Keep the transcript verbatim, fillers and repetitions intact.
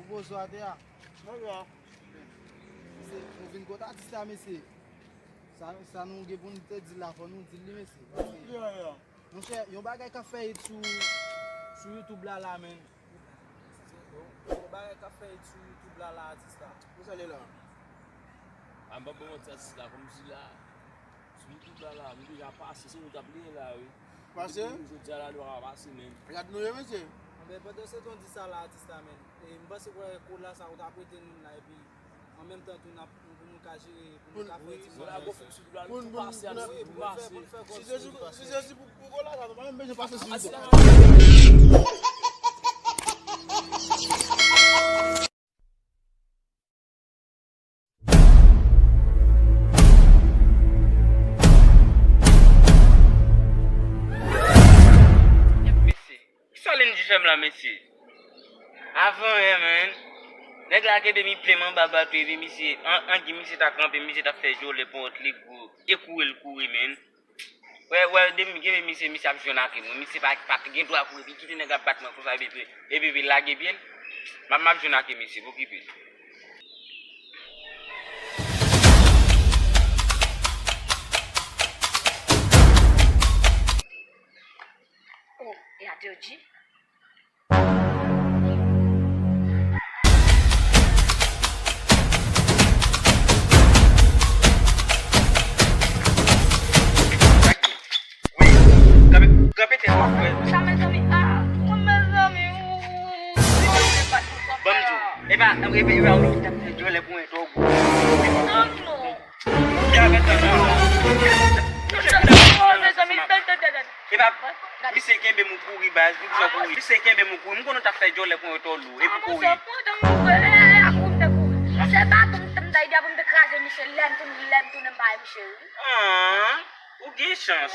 Poze w atè a. Mesye, nou vin kot atis la, mesye. Sa, sa nou gen pou nou te di l la, fò nou di l li, mesye. Paske, monchè, yon bagay k ap fè hit sou, sou YouTube la, la, menn. Yon bagay k ap fè hit sou YouTube la, la, atis la. Pou sa l ye la? A, m p ap ba w manti, atis la, kòmsi la, sou YouTube la, la, nou deja pase, se nou t ap li la, wi. Pase? Depi jodi a la, nou pa pase, menn. Gad nou ye, mesye. Anben, pandan se tan di sa la, atis la, menn. E m panse kwè kola sa ou ta prete nou la, epi an menm tan tou, n ap, pou nou ka jere, pou nou ka fè ti. Pou n, pou n, pou n, pou n, pou n fè, pou n fè kòb si Jezi, si Jezi pou, pou kola sa, nou pa menm bezwen pase sou YouTube. Mesye, kisa Lendji fè m la, mesye? Avan yè, menn. Nèg la kenbe m, li plen m anba bato, epi misye, an, angi misye ta kanpe, misye t ap fè jòlè pou wont li gwo. E kouri l kouri, menn. Wè, wè, depi m kenbe misye, misye ap jwenn ak mwen. Misye pa, pa t gen dwa kouri, epi kite nèg ap bat mwen konsa, epi, epi, epi lage pye l. M ap, m ap jwenn ak misye, pokipe. Oh, e a Deodji? Wi, kanpe, kanpe tèt ou, frè. Sa, mezanmi, ah, mezanmi, oh. Ban m di w. Epa, epa, epa, ou t ap fè djòlè pou mwen twò gwo. Non, non. Epa, misye kenbe m ou kouri, baz, poukisa w kouri? Misye kenbe m ou kouri, m konnen w t ap fè djòlè pou mwen twò lou, epi w kouri. Se baton m t ap bay depi m te kraze misye, lè m tounen, lè m tounen m pa wè misye, wi. Ah, ou gen chans.